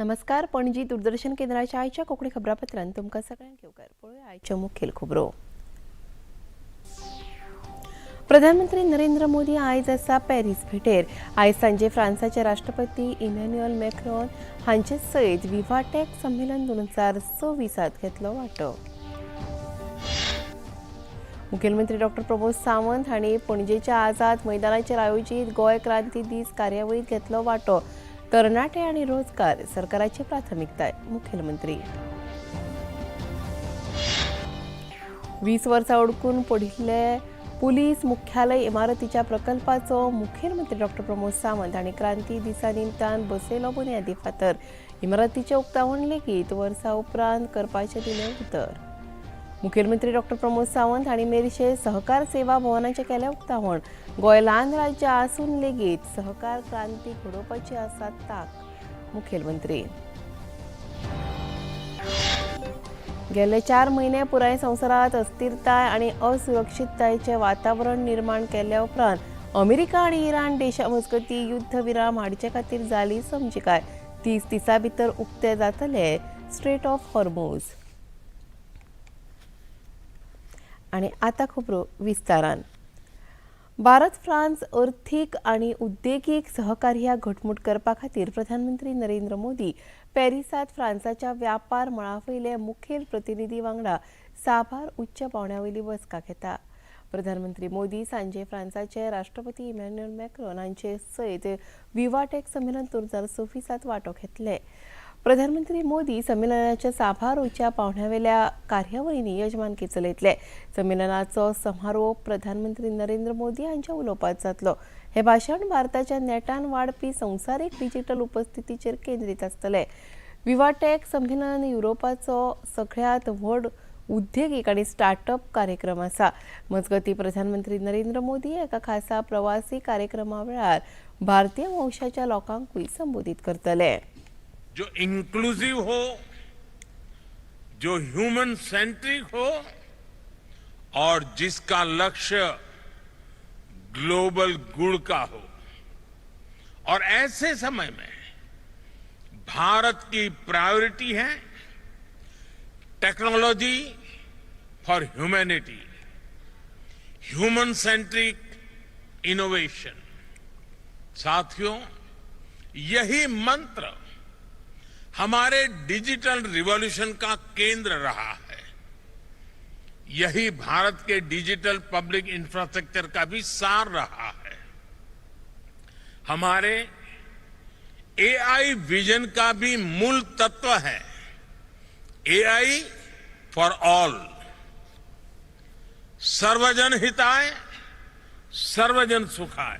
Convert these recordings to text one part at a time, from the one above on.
नमस्कार, पणजी दूरदर्शन केंद्राच्या आयच्या कोंकणी खबरापत्रांत तुमकां सगळ्यांक येवकार. पळोवया आयच्यो मुखेल खबरो. प्रधानमंत्री नरेंद्र मोदी आयज आसा पॅरीस भेटेर. आयज सांजे फ्रांसाचे राष्ट्रपती इमॅन्युअल मॅक्रॉन हांचे सयत विवाटेक संमेलन 2026त घेतलो वांटो. मुखेलमंत्री डॉक्टर प्रमोद सावंत हांणी पणजेच्या आझाद मैदानाचेर आयोजीत गोंय क्रांती दीस कार्यावळीत घेतलो वांटो. तरणाटे आनी रोजगार सरकाराची प्राथमिकताय, मुखेलमंत्री. 20 वर्सां अडकून पडिल्ले पुलीस मुख्यालय इमारतीच्या प्रकल्पाचो मुखेलमंत्री डॉक्टर प्रमोद सावंत हांणी क्रांती दिसा निमतान बसयलो बुन्यादी फातर. इमारतीचें उक्तावण लेगीत वर्सा उपरांत करपाचें दिलें उतर. मुखेलमंत्री डॉक्टर प्रमोद सावंत हांणी मेरशे सहकार सेवा भवनाचें केलें उक्तावण. गोंय ल्हान राज्य आसून लेगीत सहकार क्रांती घडोवपाची आसा तांक, मुखेलमंत्री. गेले 4 म्हयने पुराय संवसारांत अस्थिरताय आनी असुरक्षिततायेचें वातावरण निर्माण केल्या उपरांत अमेरिका आनी इराण देशा मजगतीं युद्धविराम हाडचे खातीर जाली समजिकाय. 30 दिसां भितर उक्ते जातले स्ट्रेट ऑफ हॉर्मोज. आनी आतां खबरो विस्तारान. भारत फ्रांस अर्थीक आनी उद्देगीक सहकार्य घटमूट करपा खातीर प्रधानमंत्री नरेंद्र मोदी पॅरिसांत फ्रांसाच्या व्यापार मळा वयले मुखेल प्रतिनिधी वांगडा साबार उच्च पांवड्या वयली बसका घेता. प्रधानमंत्री मोदी सांजे फ्रांसाचे राष्ट्रपती इमॅन्युअल मॅक्रॉन हांचे सयत विवाटेक संमेलन 2026त वांटो घेतले. प्रधानमंत्री मोदी संमेलनाच्या साबार उच्च पांवड्यावेल्या कार्यावळींनी यजमानकी चलयतले. संमेलनाचो समारोप प्रधानमंत्री नरेंद्र मोदी हांच्या उलोवपांत जातलो. हे भाशण भारताच्या नेटान वाडपी संवसारीक डिजिटल उपस्थितीचेर केंद्रीत आसतले. विवाटेक संमेलन युरोपाचो सगळ्यांत व्हड उद्देगीक आनी स्टार्टअप कार्यक्रम आसा. मजगतीं प्रधानमंत्री नरेंद्र मोदी एका खासा प्रवासी कार्यक्रमा वेळार भारतीय वंशाच्या लोकांकूय संबोधीत करतले. जो इंक्लूसिव हो, जो ह्यूमन सेंट्रिक हो और जिसका लक्ष्य ग्लोबल गुड का हो। और ऐसे समय में भारत की प्रायोरिटी है technology for humanity, human centric innovation. साथियों, यही मंत्र हमारे डिजिटल रिवॉल्यूशन का केंद्र रहा है। यही Bharat K digital public infrastructure का भी सार रहा है। हमारे एआई विजन का भी मूल तत्व है एआई फॉर ऑल, सर्वजन हिताय, सर्वजन सुखाय।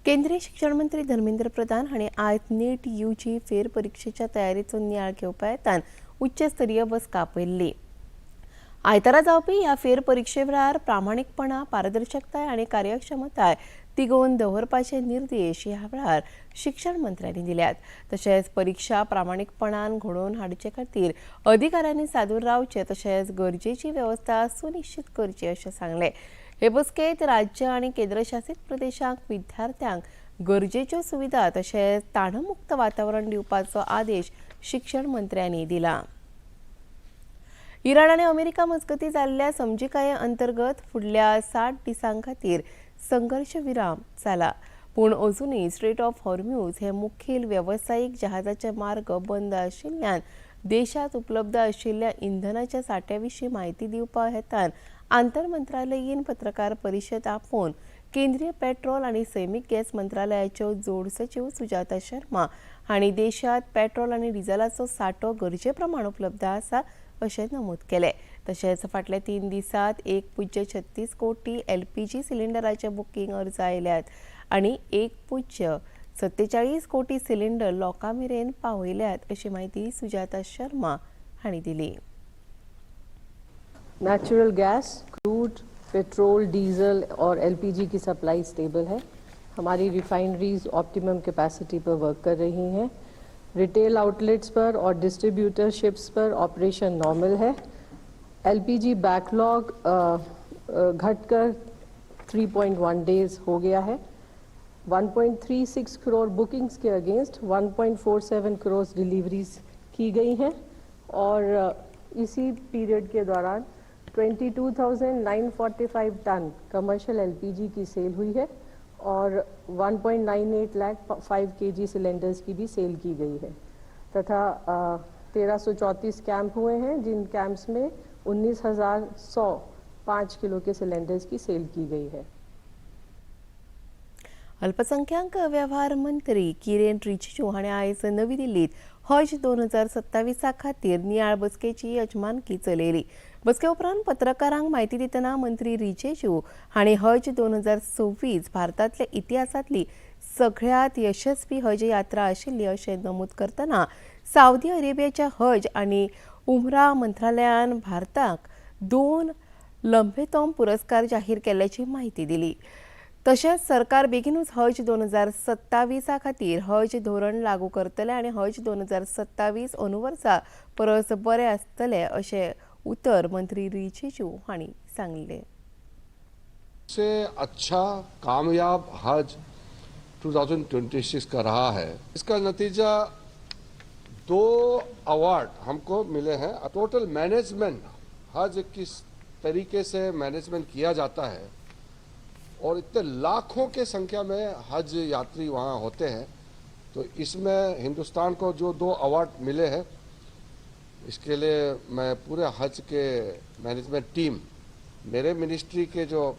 केंद्रीय शिक्षण मंत्री धर्मेंद्र प्रधान हांणी आयज नीट यूजी फेर परिक्षेच्या तयारीचो नियाळ घेवपा हेतान उच्चस्तरीय बसका आपयल्ली. आयतारा जावपी ह्या फेर परिक्षे वेळार प्रामाणीकपणा, पारदर्शकताय आनी कार्यक्षमताय तिगोवन दवरपाचे निर्देश ह्या वेळार शिक्षण मंत्र्यांनी दिल्यात. तशेंच परिक्षा प्रामाणीकपणान घडोवन हाडचे खातीर अधिकाऱ्यांनी सादूर रावचें तशेंच गरजेची वेवस्था सुनिश्चित करची अशें सांगलें. हे बसकेंत राज्य आनी केंद्रशासीत प्रदेशांक विद्यार्थ्यांक गरजेच्यो सुविधा तशेंच ताणमुक्त वातावरण दिवपाचो आदेश शिक्षण मंत्र्यांनी दिला. इराण आनी अमेरिका मजगतीं जाल्ल्या समजिकाये अंतर्गत फुडल्या 60 दिसां खातीर संघर्श विराम जाला. पूण अजुनूय स्ट्रेट ऑफ हॉर्म्यूज हे मुखेल वेवसायीक जहाजाचे मार्ग बंद आशिल्ल्यान देशांत उपलब्ध आशिल्ल्या इंधनाच्या सांठ्या विशीं म्हायती दिवपा हेतान आंतरमंत्रालयीन पत्रकार परिशद आपोवन केंद्रीय पेट्रोल आनी सैमीक गॅस मंत्रालयाच्यो जोड सचीव सुजाता शर्मा हांणी देशांत पेट्रोल आनी डिझलाचो सांठो गरजे प्रमाण उपलब्ध आसा अशें नमूद केलें. तशेंच फाटल्या 3 दिसांत 1.36 कोटी एलपीजी सिलिंडराचे बुकींग अर्ज आयल्यात आनी 1.47 कोटी सिलिंडर लोकां मेरेन पावयल्यात अशी म्हायती सुजाता शर्मा हांणी दिली. Natural gas, crude, petrol, diesel और एलपीजी की सप्लाई स्टेबल है। हमारी रिफाइनरीज ऑप्टिमम कैपेसिटी पर वर्क कर रही हैं। रिटेल आउटलेट्स पर और डिस्ट्रीब्यूटरशिप्स पर ऑपरेशन नॉर्मल है। एलपीजी बैकलॉग घटकर 3.1 डेज हो गया है। 1.36 crore bookings K against 1.47 crore deliveries की गई हैं और इसी पीरियड के दौरान 22,945 टन कमर्शियल एलपीजी की सेल हुई है और 1.98 लाख 5 केजी सिलेंडर्स की भी सेल की गई है तथा 1334 कैंप हुए हैं, जिन कैंप्स में 19,105 किलो के सिलेंडर्स की सेल की गई है। अल्पसंख्याक व्यवहार मंत्री किरेन रिजिजू हाणें आयज नवी दिल्लीत हज 2027 खातीर नियाळ बसकेची यजमानकी चलयली। बसके उपरांत पत्रकारांक म्हायती दितना मंत्री रिजिजू हांणी हज 2026 भारतांतल्या इतिहासांतली सगळ्यांत यशस्वी हज यात्रा आशिल्ली अशें नमूद करतना सावदी अरेबियाच्या हज आनी उमरा मंत्रालयान भारताक 2 लंबेतोम पुरस्कार जाहीर केल्ल्याची म्हायती दिली। तशेंच सरकार बेगीनूच हज 2027 खातीर हज धोरण लागू करतले आनी हज 2027 अंदू वर्सा परस बरें आसतले अशें उतर मंत्री रिजिजू हांणी सांगलें। से अच्छा कामयाब हज 2026 का रहा है। इसका नतीजा 2 अवार्ड हमको मिले हैं। टोटल मैनेजमेंट हज किस तरीके से मैनेजमेंट किया जाता है और इतने लाखों के संख्या में हज यात्री वहाँ होते हैं, तो इसमें हिंदुस्तान को जो 2 अवार्ड मिले हैं, इसके लिए मैं पूरे हज के मैनेजमेंट टीम, मेरे मिनिस्ट्री के जो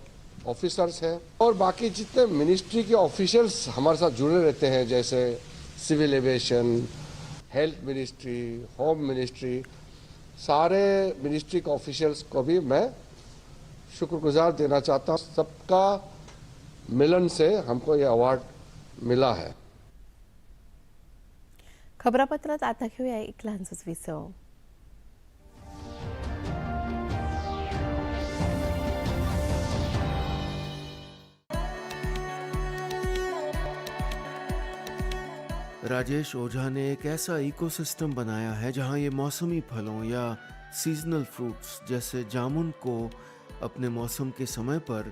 ऑफिसर्स हैं और बाकी जितने मिनिस्ट्री के ऑफिशियल्स हमारे साथ जुड़े रहते हैं, जैसे civil aviation, health ministry, home ministry, सारे मिनिस्ट्री के ऑफिशियल्स को भी मैं शुक्रगुजार देना चाहता हूँ। सबका मिलन से हमको ये अवार्ड मिला है। खबरापत्रात आता घेऊया एक लहानसंच विसव। राजेश ओझा ने एक ऐसा इकोसिस्टम बनाया है जहां ये मौसमी फलों या सीजनल फ्रूट्स जैसे जामुन को अपने मौसम के समय पर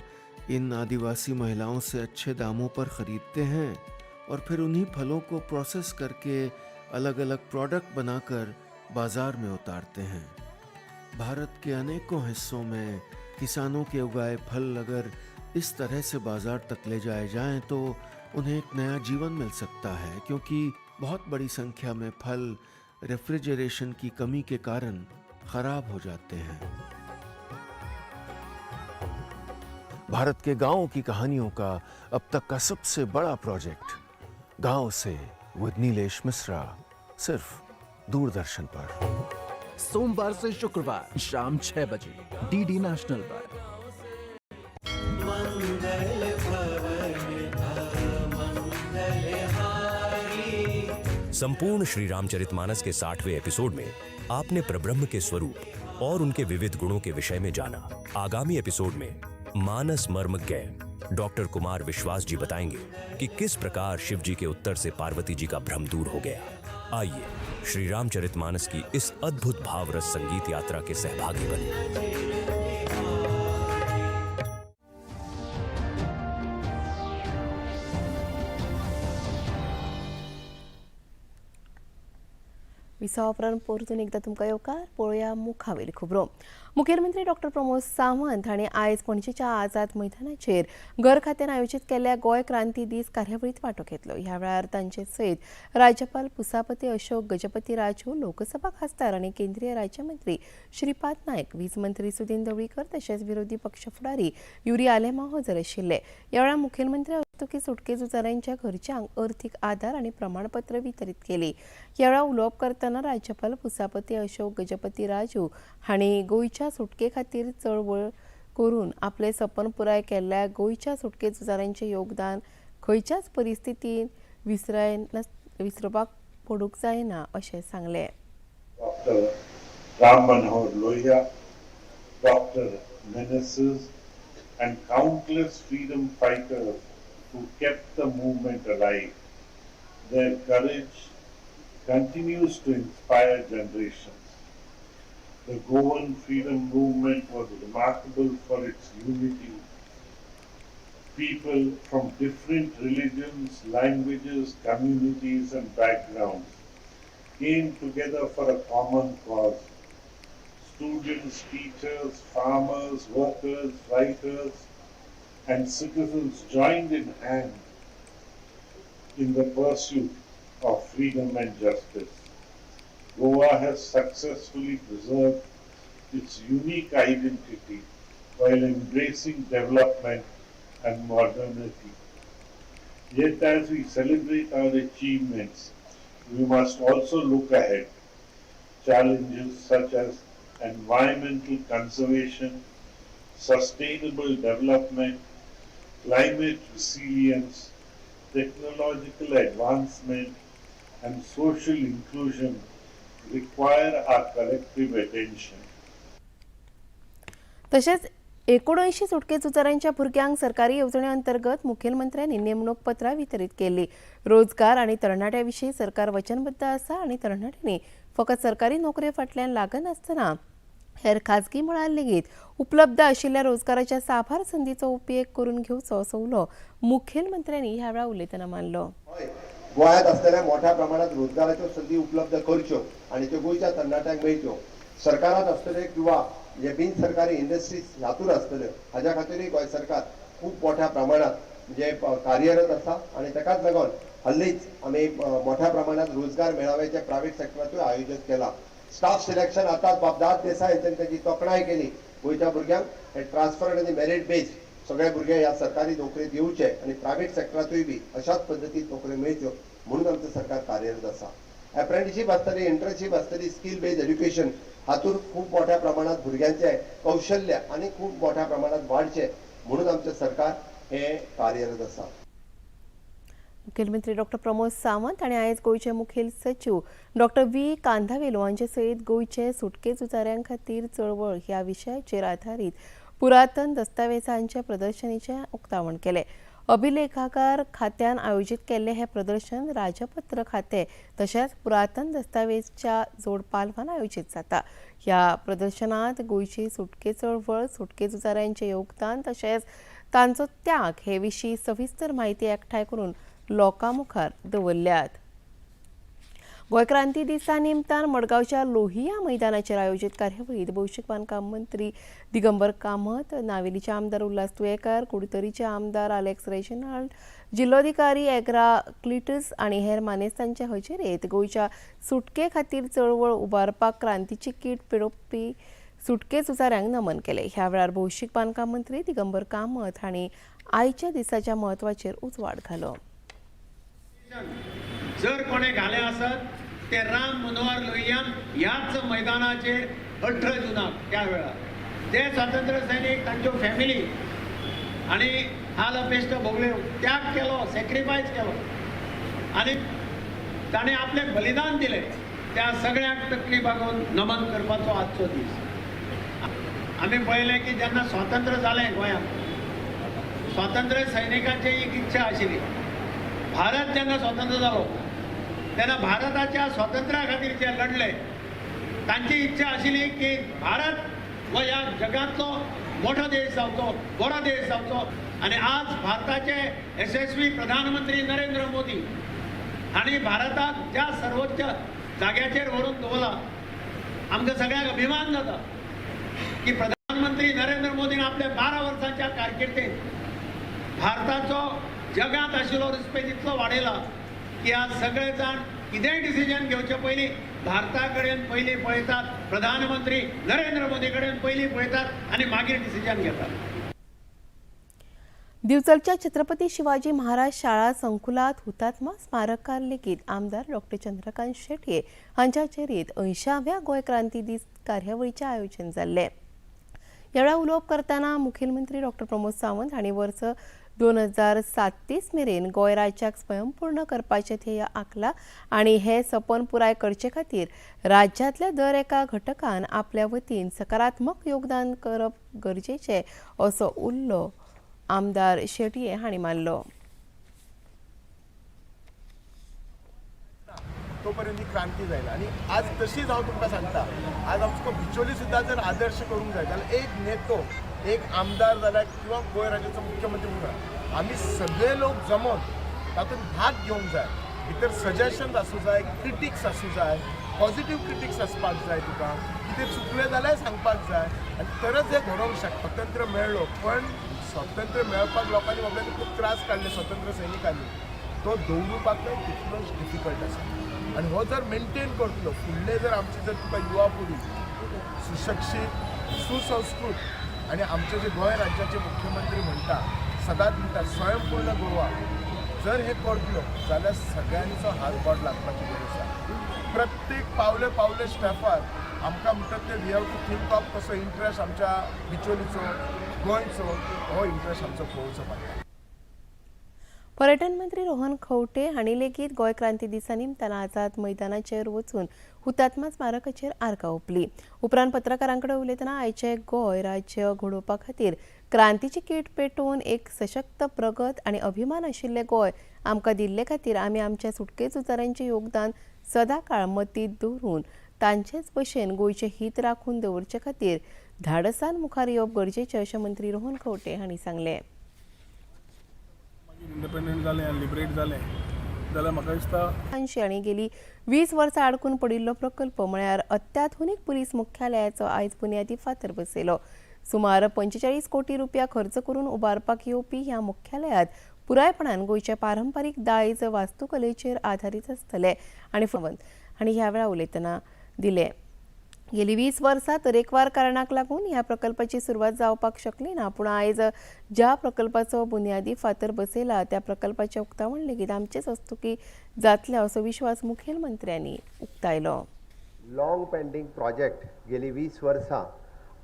इन आदिवासी महिलाओं से अच्छे दामों पर ख़रीदते हैं और फिर उन्हीं फलों को प्रोसेस करके अलग अलग प्रोडक्ट बनाकर बाज़ार में उतारते हैं। भारत के अनेकों हिस्सों में किसानों के उगाए फल अगर इस तरह से बाज़ार तक ले जाए जाएं तो उन्हें एक नया जीवन मिल सकता है, क्योंकि बहुत बड़ी संख्या में फल रेफ्रिजरेशन की कमी के कारण खराब हो जाते हैं। भारत के गांवों की कहानियों का अब तक का सबसे बड़ा प्रोजेक्ट गांव से विद नीलेश मिश्रा, सिर्फ दूरदर्शन पर, सोमवार से शुक्रवार शाम 6 बजे डीडी नेशनल पर। संपूर्ण श्री रामचरितमानस के 60वें एपिसोड में आपने परब्रह्म के स्वरूप और उनके विविध गुणों के विषय में जाना। आगामी एपिसोड में मानस मर्मज्ञ डॉक्टर कुमार विश्वास जी बताएंगे कि किस प्रकार शिव जी के उत्तर से पार्वती जी का भ्रम दूर हो गया। आइए श्री रामचरितमानस की इस अद्भुत भावरस संगीत यात्रा के सहभागी बने। विसवा उपरांत परतून एकदा तुमकां येवकार। पळोवया मुखावेली खबरो। मुखेलमंत्री डॉक्टर प्रमोद सावंत हांणी आयज पणजेच्या आझाद मैदानाचेर घर खात्यान आयोजीत केल्ल्या गोंय क्रांती दीस कार्यावळींत वांटो घेतलो। ह्या वेळार तांचे सयत राज्यपाल पुसापती अशोक गजपती राजू, लोकसभा खासदार आनी केंद्रीय राज्यमंत्री श्रीपाद नायक, वीज मंत्री सुदीन ढवळीकर तशेंच विरोधी पक्ष फुडारी युरी आलेमाव हजर आशिल्ले। ह्या वेळार मुखेलमंत्री हस्तुकीं सुटके झुजाऱ्यांच्या घरच्यांक अर्थीक आदार आनी प्रमाणपत्र वितरीत केली। ह्या वेळार उलोवप करतना राज्यपाल पुसापती अशोक गजपती राजू हांणी गोंयच्या सुटके खातीर चळवळ करून आपले सपन पुराय केल्ल्या गोंयच्या सुटके झुजाऱ्यांचें योगदान खंयच्याच परिस्थितींत विसरपाक पडूंक जायना अशें सांगलें। Doctor Ram Manohar Lohia, Doctor Menezes and countless freedom fighters who kept the movement alive. Their courage continues to inspire generations. The Goan freedom movement was remarkable for its unity, People from different religions, languages, communities, and backgrounds came together for a common cause. Students, teachers, farmers, workers, writers, and citizens joined in hand in the pursuit of freedom and justice. Goa has successfully preserved its unique identity while embracing development and modernity. Yet, as we celebrate our achievements, we must also look ahead. Challenges such as environmental conservation, sustainable development, climate resilience, technological advancement, and social inclusion require our collective attention. तशेंच 79 सुटके झुजाऱ्यांच्या भुरग्यांक सरकारी येवजणे अंतर्गत मुखेलमंत्र्यांनी नेमणूक पत्रां वितरीत केली. रोजगार आनी तरणाट्या विशीं सरकार वचनबद्ध आसा आनी तरणाट्यांनी फकत सरकारी नोकरे फाटल्यान लागनासतना हेर खाजगी मळार लेगीत उपलब्ध आशिल्ल्या रोजगाराच्या साबार संदीचो उपेग करून घेवचो असो उलो मुखेलमंत्र्यांनी ह्या वेळार उलयतना मारलो. गोंयांत असलेल्या मोठ्या प्रमाणात रोजगाराच्यो संदी उपलब्ध करच्यो आनी त्यो गोंयच्या तरणाट्यांक मेळच्यो. सरकारात आसतले किंवा जे बिन सरकारी इंडस्ट्रीज हातूंत आसतल्यो हाज्या खातीरूय गोंय सरकार खूब मोठ्या प्रमाणात म्हणजे कार्यरत आसा आनी ताकाच लागून हल्लीच आमी मोठ्या प्रमाणात रोजगार मेळाव्याचे प्रायव्हेट सेक्टरातूय आयोजन केला. स्टाफ सिलेक्शन आतांच बाब देसाय हांच्यानी ताची तोखणाय केली. गोंयच्या भुरग्यांक हे ट्रान्सफर आनी मेरीट बेज सगळे भुरगे ह्या सरकारी नोकरेंत येवचे आनी प्रायव्हेट सेक्टरातूय बी अशाच पद्दतीन नोकऱ्यो मेळच्यो म्हणून आमचें सरकार कार्यरत आसा. एप्रेंटिशीप आसतली, इंटर्नशीप आसतली, स्कील बेज एज्युकेशन हातूंत खूब मोठ्या प्रमाणात भुरग्यांचें कौशल्य आनी खूब मोठ्या प्रमाणात वाडचें म्हणून आमचें सरकार हें कार्यरत आसा. मुखेलमंत्री डॉक्टर प्रमोद सावंत आनी आयज गोंयचे मुखेल सचीव डॉक्टर व्ही कांधावेलो हांचे सयत गोंयचे सुटके झुजाऱ्यां खातीर चळवळ ह्या विशयाचेर आधारीत पुरातन दस्तावेजांच्या प्रदर्शनीचें उक्तावण केलें. अभिलेखाकार खात्यान आयोजीत केल्लें हें प्रदर्शन राजपत्र खातें तशेंच पुरातन दस्तावेजच्या जोडपालवान आयोजीत जाता. ह्या प्रदर्शनांत गोंयची सुटके चळवळ, सुटके झुजाऱ्यांचें योगदान तशेंच तांचो त्याग हे विशीं सविस्तर म्हायती एकठांय करून लोकां मुखार दवरल्यात. गोंय क्रांती दिसा निमतान मडगांवच्या लोहिया मैदानाचेर आयोजीत कार्यावळींत भौशीक बांदकाम मंत्री दिगंबर कामत, नावेलीचे आमदार उल्हास तुयेकार, कुडतरीचे आमदार आलेक्स रेजिनाल्ड, जिल्लोधिकारी एग्रा क्लिटस आनी हेर मानेस्तांचे हजेरेंत गोंयच्या सुटके खातीर चळवळ उबारपाक क्रांतीची कीट पेटोवपी सुटके झुजाऱ्यांक नमन केलें. ह्या वेळार भौशीक बांदकाम मंत्री दिगंबर कामत हांणी आयच्या दिसाच्या म्हत्वाचेर उजवाड घालो. जर कोणे घाले आसत ते राम मनोहर लोहियान ह्याच मैदानाचेर 18 जुनाक त्या वेळार ते स्वातंत्र्य सैनीक तांच्यो फॅमिली आनी हाल अपेश्ट भोगल्यो, त्याग केलो, सॅक्रिफायस केलो आनी ताणें आपलें बलिदान दिलें. त्या सगळ्यांक तकली बागोवन नमन करपाचो आजचो दीस. आमी पळयलें की जेन्ना स्वातंत्र्य जालें गोंयांत, स्वातंत्र्य सैनिकांची एक इच्छा आशिल्ली. भारत जेन्ना स्वतंत्र जालो तेन्ना भारताच्या स्वातंत्र्या खातीर जे लढले तांची इच्छा आशिल्ली की भारत हो ह्या जगांतलो मोठो देश जावचो, बरो देश जावचो. आनी आज भारताचे यशस्वी प्रधानमंत्री नरेंद्र मोदी हांणी भारताक ज्या सर्वोच्च जाग्याचेर व्हरून दवरला, आमकां सगळ्यांक अभिमान जाता की प्रधानमंत्री नरेंद्र मोदीन आपल्या 12 वर्सांच्या कारकिर्दीत भारताचो जगांत आशिल्लो रिस्पेक्ट इतलो वाडयला की आज सगळे जाण कितेंय डिसिजन घेवचे पयलीं भारता कडेन पयलीं पळयतात, प्रधानमंत्री नरेंद्र मोदी कडेन पयलीं पळयतात आनी मागीर डिसिजन घेतात. दिवचलच्या छत्रपती शिवाजी महाराज शाळा संकुलात हुतात्मा स्मारकार लेगीत आमदार डॉक्टर चंद्रकांत शेटये हांच्या चेरीत 80व्या गोंय क्रांती दीस कार्यावळीचें आयोजन जाल्लें. ह्या वेळार उलोवप करतना मुखेलमंत्री डॉक्टर प्रमोद सावंत हांणी वर्स 2037 मेरेन गोंय राज्याक स्वयंपूर्ण करपाचें ध्येय आंखलां आनी हें सपन पुराय करचे खातीर राज्यांतल्या दर एका घटकान आपल्या वतीन सकारात्मक योगदान करप गरजेचें असो उल्लो आमदार शेटये हांणी मारलो. तोपर्यंत ही क्रांती जायना. आनी आज तशीच हांव तुमकां सांगता, आज आमकां बिचोली सुद्दां जर आदर्श करूंक जाय जाल्यार एक नेतो, एक आमदार जाल्यार किंवा गोंय राज्याचो मुख्यमंत्री म्हणून आमी सगळे लोक जमोन तातूंत भाग घेवंक जाय. भितर सजेशन्स आसूं जाय, क्रिटिक्स आसूं जाय, पॉझिटिव्ह क्रिटिक्स आसपाक जाय. तुका कितें चुकलें जाल्यार सांगपाक जाय आनी तरच हें घडोवंक शकता. स्वतंत्र मेळ्ळो, पण स्वतंत्र मेळपाक लोकांनी बाबड्यांनी खूब त्रास काडले, स्वतंत्र सैनिकांनी. तो दवरुपाकय तितलोच डिफिकल्ट आसा आनी हो जर मेंटेन करतलो फुडले जर आमची जर तुका युवा पिढी सुशिक्षीत, सुसंस्कृत आनी आमचे जे गोंय राज्याचे मुख्यमंत्री म्हणटा, सदांच म्हणटा, स्वयंपूर्ण गोवा, जर हे करतलो जाल्यार सगळ्यांचो हातबोट लागपाची गरज आसा. प्रत्येक पावले पावले स्टेपार आमकां म्हणटात ते we have to think of कसो इंट्रस्ट आमच्या बिचोलीचो, गोंयचो हो इंट्रस्ट आमचो पळोवचो पडटा. पर्यटन मंत्री रोहन खंवटे हांणी लेगीत गोंय क्रांती दिसा निमतान आझाद मैदानाचेर वचून हुतात्मा स्मारकाचेर आर्गां ओंपली. उपरांत पत्रकारां कडेन उलयतना आयचे गोंय राज्य घडोवपा खातीर क्रांतीची कीट पेटोवन एक सशक्त, प्रगत आनी अभिमान आशिल्लें गोंय आमकां दिल्ले खातीर आमी आमच्या सुटके झुजाऱ्यांचें योगदान सदांकाळ मतींत दवरून तांचेच भशेन गोंयचें हीत राखून दवरचे खातीर धाडसान मुखार येवप गरजेचें अशें मंत्री रोहन खंवटे हांणी सांगलें. इंडिपेंडंट जालें आनी लिबरेट जालें जाल्यार म्हाका दिसता अंशी आनी गेली 20 वर्सां आडकून पडिल्लो प्रकल्प म्हळ्यार अत्याधुनीक पुलीस मुख्यालयाचो आयज बुन्यादी फातर बसयलो. सुमार 45 कोटी रुपया खर्च करून उबारपाक येवपी ह्या मुख्यालयात पुरायपणान गोंयचे पारंपारीक दायज वास्तुकलेचेर आधारीत आसतले आनी हांणी ह्या वेळार उलयतना दिले. गेली 20 वर्सां तरेकवार कारणाक लागून ह्या प्रकल्पाची सुरवात जावपाक शकली ना, पूण आयज ज्या प्रकल्पाचो बुन्यादी फातर बसयला त्या प्रकल्पाचें उक्तावण लेगीत आमचेच हस्तुकीं जातलें असो विश्वास मुखेलमंत्र्यांनी उक्तायलो. लॉंग पेंडींग प्रोजेक्ट गेली 20 वर्सां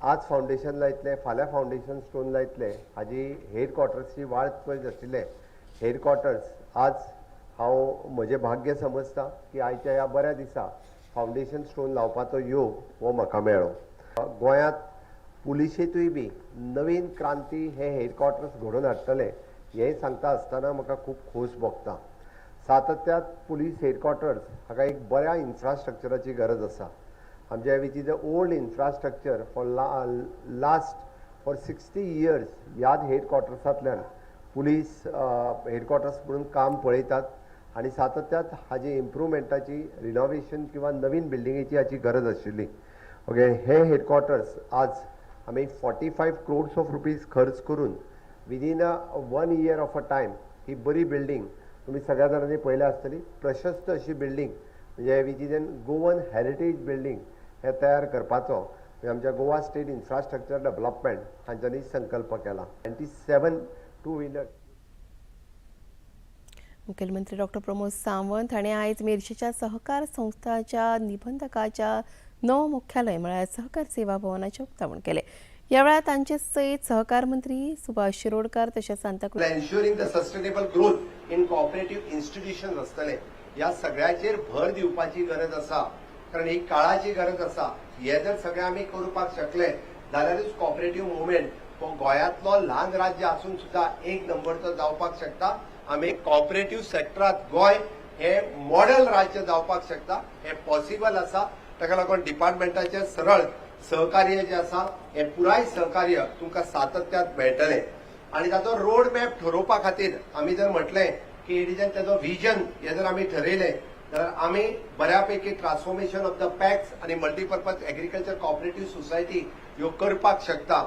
आज फावंडेशन लायतले, फाल्यां फावंडेशन स्टोन लायतले, हाजी हेडक्वॉर्टर्सची वाट पळयत आशिल्ले हेडक्वॉर्टर्स आज हांव म्हजें भाग्य समजता की आयच्या ह्या बऱ्या दिसा फावंडेशन स्टोन लावपाचो योग हो म्हाका मेळ्ळो. गोंयांत पुलिशेंतूय बी नवीन क्रांती हे हेडक्वॉर्टर्स घडोवन हाडटले हें सांगता आसतना म्हाका खूब खोस भोगता. सातत्यात पुलीस हेडक्वॉर्टर्स हाका एक बऱ्या इन्फ्रास्ट्रक्चराची गरज आसा. आमच्या which is a old infrastructure for last for 60 years ह्याच हेडक्वॉर्टर्सांतल्यान पुलीस हेडक्वॉर्टर्स म्हणून काम पळयतात आनी सातत्यात हाजी इम्प्रुवमेंटाची, रिनोवेशन किंवा नवीन बिल्डिंगेची हाची गरज आशिल्ली. ओके, हे हेडक्वॉर्टर्स आज आमी 45 क्रोड्स ऑफ रुपीज खर्च करून within a 1 year of a time ही बरी बिल्डींग तुमी सगळ्या जाणांनी पळयल्या आसतली, प्रशस्त अशी बिल्डींग म्हणजे which is an Goan heritage building हे तयार करपाचो आमच्या गोवा स्टेट इन्फ्रास्ट्रक्चर डेव्हलपमेंट हांच्यांनी संकल्प केला. 97 टू व्हिलर. मुखेलमंत्री डॉक्टर प्रमोद सावंत हांणी आयज मेरशेच्या सहकार संस्थाच्या निबंधकाच्या नवो मुख्यालय म्हळ्यार सहकार सेवा भवनाचें उक्तावण केलें. ह्या वेळार तांचे सयत सहकार मंत्री सुभाष शिरोडकार तशेंच Santacruz ensuring the sustainable growth in cooperative institutions आसतले. ह्या सगळ्याचेर भर दिवपाची गरज आसा, कारण ही काळाची गरज आसा. हे जर सगळे आमी करपाक शकले जाल्यारूच कॉपरेटिव्ह मुवमेंट हो गोंयांतलो ल्हान राज्य आसून सुद्दां एक नंबरचो जावपाक शकता. आमी कॉपरेटिव्ह सेक्टरात गोंय हे मॉडेल राज्य जावपाक शकता, हे पॉसिबल आसा. ताका लागून डिपार्टमेंटाचें सरळ सहकार्य जें आसा हें पुराय सहकार्य तुमकां सातत्यात मेळटलें. आनी ताचो रोड मॅप ठरोवपा खातीर आमी जर म्हटलें की it is an ताचो विजन हें जर आमी ठरयलें जाल्यार आमी बऱ्यापैकी ट्रान्सफॉर्मेशन ऑफ the पॅक्स आनी मल्टीपर्पज एग्रीकल्चर कॉपरेटिव्ह सोसायटी ह्यो करपाक शकता.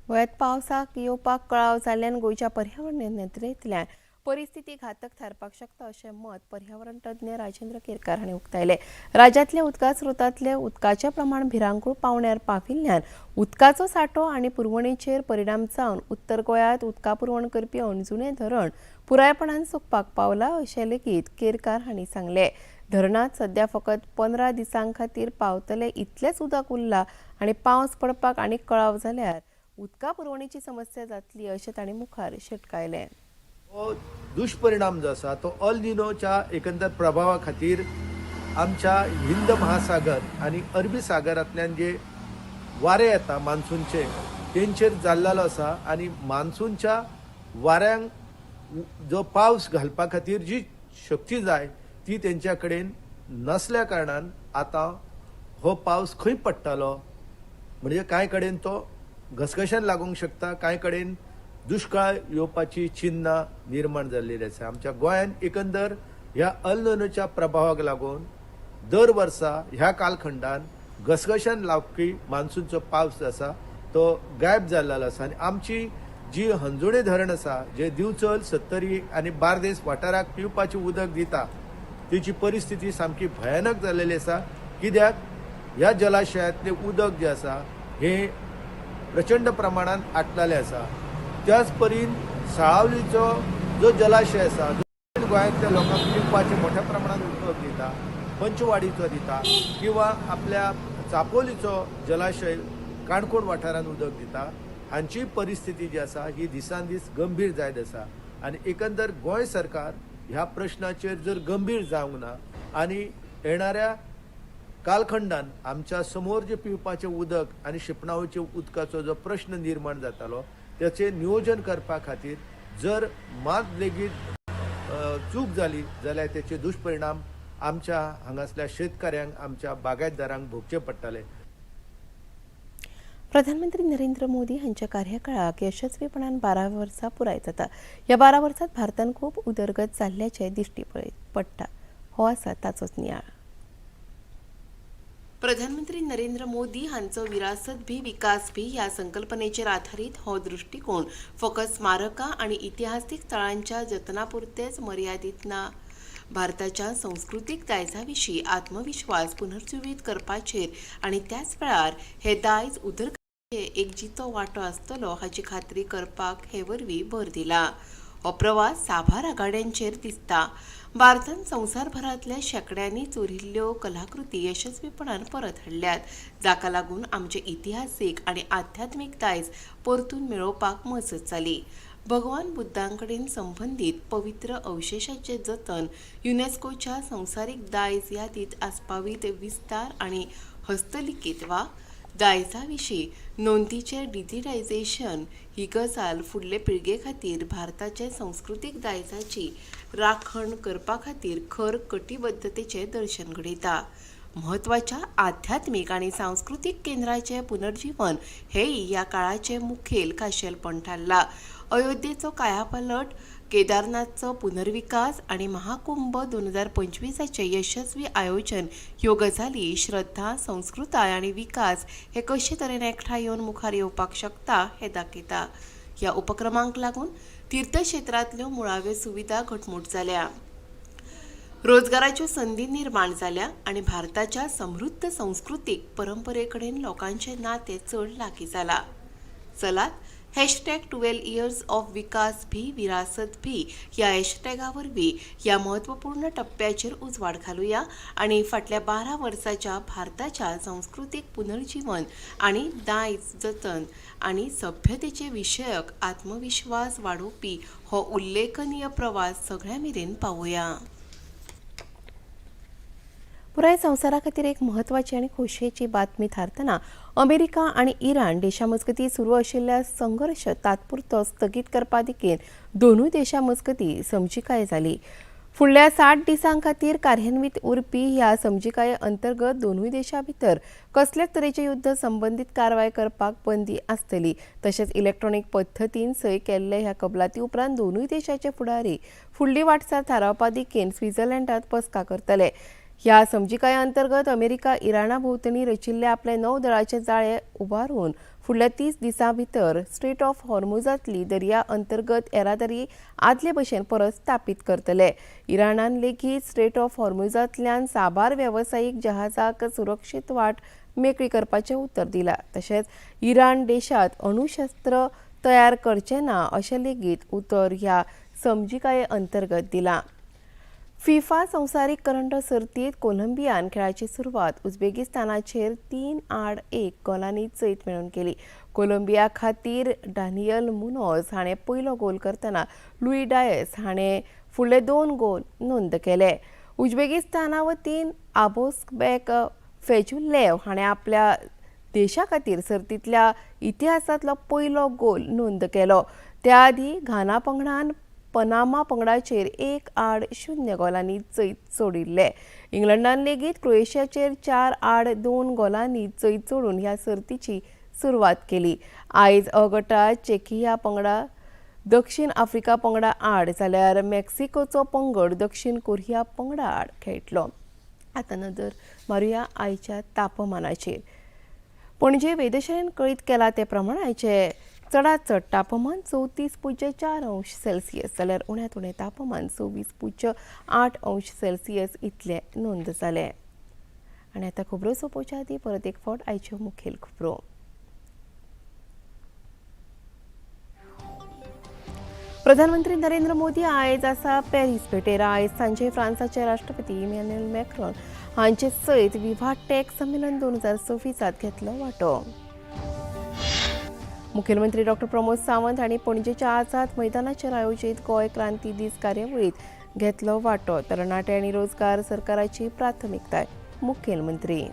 गोंयांत पावसाक येवपाक कळाव जाल्ल्यान गोंयच्या पर्यावरण नदरेंतल्यान परिस्थिती घातक थारपाक शकता अशें मत पर्यावरण तज्ञ राजेंद्र केरकार हांणी उक्तायलें. राज्यांतल्या उदका स्रोतांतले उदकाचें प्रमाण भिरांकूळ पावण्यार पाविल्ल्यान उदकाचो सांठो आनी पुरवणेचेर परिणाम जावन उत्तर गोंयांत उदका पुरवण करपी अणजुणें धरण पुरायपणान सुकपाक पावलां अशें लेगीत केरकार हांणी सांगलें. धरणांत सध्या फकत 15 दिसां खातीर पावतले इतलेंच उदक उरलां आनी पावस पडपाक आनीक कळाव जाल्यार उदका पुरवणेची समस्या जातली अशें तांणी मुखार शिटकायलें. हो दुष्परिणाम जो आसा तो अल निनोच्या एकंदर प्रभावा खातीर आमच्या हिंद महासागर आनी अरबी सागरांतल्यान जे वारे येता मान्सूनचे तेंचेर जाल्लो आसा आनी मान्सूनच्या वाऱ्यांक जो पावस घालपा खातीर जी शक्ती जाय ती तेंच्या कडेन नसल्या कारणान आतां हो पावस खंय पडटलो म्हणजे कांय कडेन तो घसघश्यान लागूंक शकता, कांय कडेन दुश्काळ येवपाची चिन्नां निर्माण जाल्लेली आसा. आमच्या गोंयांत एकंदर ह्या अल निनोच्या प्रभावाक लागून दर वर्सा ह्या कालखंडान घसघशान लागपी मान्सूनचो पावस आसा तो गायब जाल्लो आसा. आनी आमची जी हंजोणे धरण आसा, जे दिवचल, सत्तरी आनी बार्देस वाठाराक पिवपाचें उदक दिता, तेची परिस्थिती सामकी भयानक जाल्लेली आसा. कित्याक ह्या जलाशयांतलें उदक जें आसा हें प्रचंड प्रमाणान आटलेलें आसा. त्याच परीन साळावलीचो जो जलाशय आसा, जो गोंयांतल्या लोकांक पिवपाचें मोठ्या प्रमाणान उदक दिता, पंचवाडीचो दिता किंवा आपल्या चापोलीचो जलाशय काणकोण वाठारान उदक दिता, हांची परिस्थिती जी आसा ही दिसान दीस गंभीर जायत आसा. आनी एकंदर गोंय सरकार ह्या प्रश्नाचेर जर गंभीर जावंक ना आनी येणाऱ्या कालखंडान आमच्या समोर जे पिवपाचें उदक आनी शिंपणावळीच्या उदकाचो जो प्रश्न निर्माण जातालो त्याचें नियोजन करपा खातीर जर मात लेगीत चूक जाली जाल्यार त्याचे दुश्परिणाम आमच्या हांगासल्या शेतकाऱ्यांक, आमच्या बागायतदारांक भोगचे पडटले. प्रधानमंत्री नरेंद्र मोदी हांच्या कार्यकाळाक यशस्वीपणान 12 वर्सां पुराय जाता. ह्या 12 वर्सांत भारतान खूब उदरगत जाल्ल्याचें दिश्टी पडटा. हो आसा ताचोच नियाळ. प्रधानमंत्री नरेंद्र मोदी हांचो विरासत भी विकास भी ह्या संकल्पनेचेर आधारीत हो दृश्टिकोण फकत स्मारकां आनी इतिहासीक थळांच्या जतनापुरतेच मर्यादीत ना. भारताच्या संस्कृतीक दायजा विशीं आत्मविश्वास पुनर्जिवीत करपाचेर आनी त्याच वेळार हे दायज उदरगतीचे एक जितो वांटो आसतलो हाची खात्री करपाक हे वरवीं भर दिला. हो प्रवास साबार आघाड्यांचेर दिसता. भारतान संवसारभरांतल्या शेंकड्यांनी चोरिल्ल्यो कलाकृती यशस्वीपणान परत हाडल्यात, जाका लागून आमचें इतिहासीक आनी आध्यात्मीक दायज परतून मेळोवपाक मजत जाली. भगवान बुद्धांकडेन संबंदीत पवित्र अवशेशाचें जतन युनेस्कोच्या संवसारीक दायज यादींत आस्पावीत विस्तार आनी हस्तलिखीत वा दायजा विशीं नोंदीचें डिजिटायझेशन ही गजाल फुडले पिळगे खातीर भारताचे संस्कृतीक दायजाची राखण करपा खातीर खर कटिबद्धतेचें दर्शन घडयता. म्हत्वाच्या आध्यात्मीक आनी सांस्कृतीक केंद्राचें पुनर्जीवन हेंय ह्या काळाचें मुखेल खाशेलपण थारलां. अयोध्येचो कायापालट, केदारनाथचो पुनर्विकास आनी महाकुंभ 2025 यशस्वी आयोजन ह्यो गजाली श्रद्धा, संस्कृताय आनी विकास हे कशे तरेन एकठांय येवन मुखार येवपाक शकता हें दाखयता. ह्या उपक्रमांक लागून तीर्थक्षेत्रांतल्यो मुळाव्यो सुविधा घटमूट जाल्या, रोजगाराच्यो संदी निर्माण जाल्या आनी भारताच्या समृद्ध संस्कृतीक परंपरे कडेन लोकांचें नातें चड लागीं जालां. चलात #12 years of विकास भी विरासत भी ह्या हॅशटॅगा वरवीं ह्या म्हत्वपूर्ण टप्प्याचेर उजवाड घालुया आनी फाटल्या 12 वर्सांच्या भारताच्या संस्कृतीक पुनर्जीवन आनी दायज जतन आनी सभ्यतेचे विशयक आत्मविश्वास वाडोवपी हो उल्लेखनीय प्रवास सगळ्यां मेरेन पावोवया. पुराय संवसारा खातीर एक म्हत्वाची आनी खोशयेची बातमी थारतना अमेरिका आनी इराण देशा मजगतीं सुरू आशिल्ल्या संघर्श तात्पुरतो स्थगीत करपा दिकेन दोनूय देशां मजगतीं समजिकाय जाली. फुडल्या 60 दिसां खातीर कार्यान्वीत उरपी ह्या समजिकाये अंतर्गत दोनूय देशां भितर कसलेच तरेचे युद्ध संबंदीत कारवाय करपाक बंदी आसतली. तशेंच इलेक्ट्रॉनिक पद्दतीन सय केल्ले ह्या कबलाती उपरांत दोनूय देशाचे फुडारी फुडली वाटचाल थारावपा दिकेन स्वित्झर्लंडात बसका करतले. ह्या समजिकाये अंतर्गत अमेरिका इराणा भोंवतणी रचिल्ले आपले नौदळाचे जाळे उबारून फुडल्या 30 दिसां भितर स्ट्रेट ऑफ हॉर्मुजांतली दर्या अंतर्गत येरादारी आदले भशेन परत स्थापीत करतले. इराणान लेगीत स्ट्रेट ऑफ हॉर्मुजांतल्यान साबार वेवसायीक जहाजाक सुरक्षीत वाट मेकळी करपाचें उतर दिलां. तशेंच इराण देशांत अणुशस्त्र तयार करचे ना अशें लेगीत उतर ह्या समजिकाये अंतर्गत दिलां. फिफा संवसारीक करंड सर्तींत कोलंबियान खेळाची सुरवात उझबेकिस्तानाचेर 3-1 गोलांनी जैत मेळोवन केली. कोलंबिया खातीर डानियल मुनोज हाणें पयलो गोल करतना लुई डायस हाणें फुडले 2 गोल नोंद केले. उझबेकिस्ताना वतीन आबोस्बेक फेजुल्लेव हाणें आपल्या देशा खातीर सर्तींतल्या इतिहासांतलो पयलो गोल नोंद केलो. त्या आदीं घाना पंगडान पनामा पंगडाचेर 1-0 गोलांनी जैत जोडिल्लें. इंग्लंडान लेगीत क्रोएशियाचेर 4-2 गोलांनी जैत जोडून ह्या सर्तीची सुरवात केली. आयज अ गटात चेकिया पंगडा दक्षिण आफ्रिका पंगडा आड जाल्यार मेक्सिकोचो पंगड दक्षिण कोरिया पंगडा आड खेळटलो. आतां नदर मारुया आयच्या तापमानाचेर. पणजे वेधशाळेन कळीत केला ते प्रमाण आयचे चडात चड तापमान 34.4 अंश सेल्सियस जाल्यार उण्यांत उणें तापमान 26.8 अंश सेल्सियस इतलें नोंद जालें. आनी आतां खबरो सोंपोवच्या आदीं परत एक फावट आयच्यो मुखेल खबरो. प्रधानमंत्री नरेंद्र मोदी आयज आसा पॅरीस भेटेर. आयज सांजे फ्रांसाचे राष्ट्रपती इमॅन्युएल मॅक्रॉन हांचे सयत विवा टॅक संमेलन 2026 घेतलो वांटो. मुखेलमंत्री डॉक्टर प्रमोद सावंत हांणी पणजेच्या आझाद मैदानाचेर आयोजीत गोंय क्रांती दीस कार्यावळींत घेतलो वांटो. तरणाटे आनी रोजगार सरकाराची प्राथमिकताय, मुखेलमंत्री.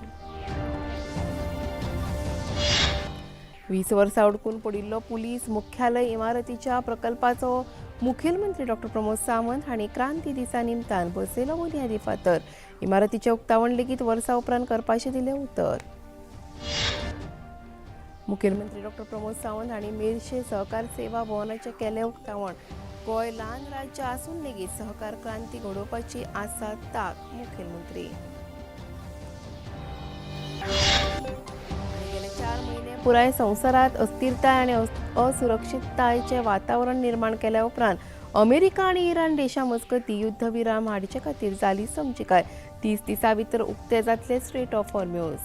20 वर्सां अडकून पडिल्लो पुलीस मुख्यालय इमारतीच्या प्रकल्पाचो मुखेलमंत्री डॉक्टर प्रमोद सावंत हांणी क्रांती दिसा निमतान बसयलो बुन्यादी फातर. इमारतीचें उक्तावण लेगीत वर्सा उपरांत करपाचें दिलें उतर. मुखेलमंत्री डॉक्टर प्रमोद सावंत हांणी मेरशे सहकार सेवा भवनाचें केलें उक्तावण. गोंय ल्हान राज्य आसून लेगीत सहकार क्रांती घडोवपाची आसा तांक, मुखेलमंत्री. गेले 4 म्हयने पुराय संवसारांत अस्थिरताय आनी असुरक्षिततायेचें वातावरण निर्माण केल्या उपरांत अमेरिका आनी इराण देशा मजगतीं युद्धविराम हाडचे खातीर जाली समजिकाय. 30 दिसां भितर उक्ते जातले स्ट्रेट ऑफ हॉर्म्यूज.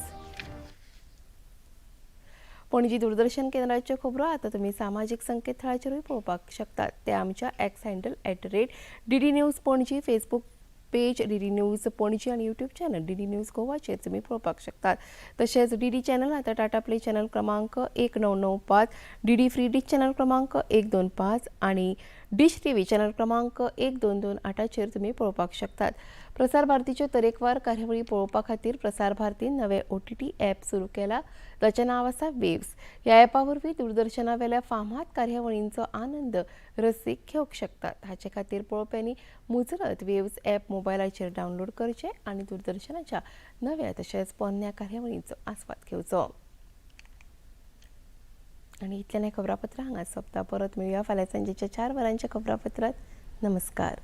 पणजी दूरदर्शन केंद्राच्यो खबरो आतां तुमी सामाजीक संकेतथळाचेरूय पळोवपाक शकतात. ते आमच्या X handle @DD News Panaji, Facebook page DD News Panaji आनी यूट्यूब चॅनल DD news गोवाचेर तुमी पळोवपाक शकतात. तशेंच DD channel आतां टाटा प्ले चॅनल क्रमांक 1995, DD free dish channel क्रमांक 125 आनी डिश TV channel क्रमांक 1228चेर तुमी पळोवपाक शकतात. प्रसार भारतीच्यो तरेकवार कार्यावळी पळोवपा खातीर प्रसार भारतीन नवे OTT app सुरू केला, ताचें नांव आसा वेव्स. ह्या ॲपा वरवीं दूरदर्शनावेल्या फामाद कार्यावळींचो आनंद रसीक घेवंक शकतात. हाचे खातीर पळोवप्यांनी मुजरत वेव्स ॲप मोबायलाचेर डावनलोड करचें आनी दूरदर्शनाच्या नव्या तशेंच पोरण्या कार्यावळींचो आस्वाद घेवचो. आनी इतल्यान हें खबरापत्र हांगा सोंपता. परत मेळुया फाल्यां सांजेच्या 4 वरांच्या खबरापत्रांत. नमस्कार.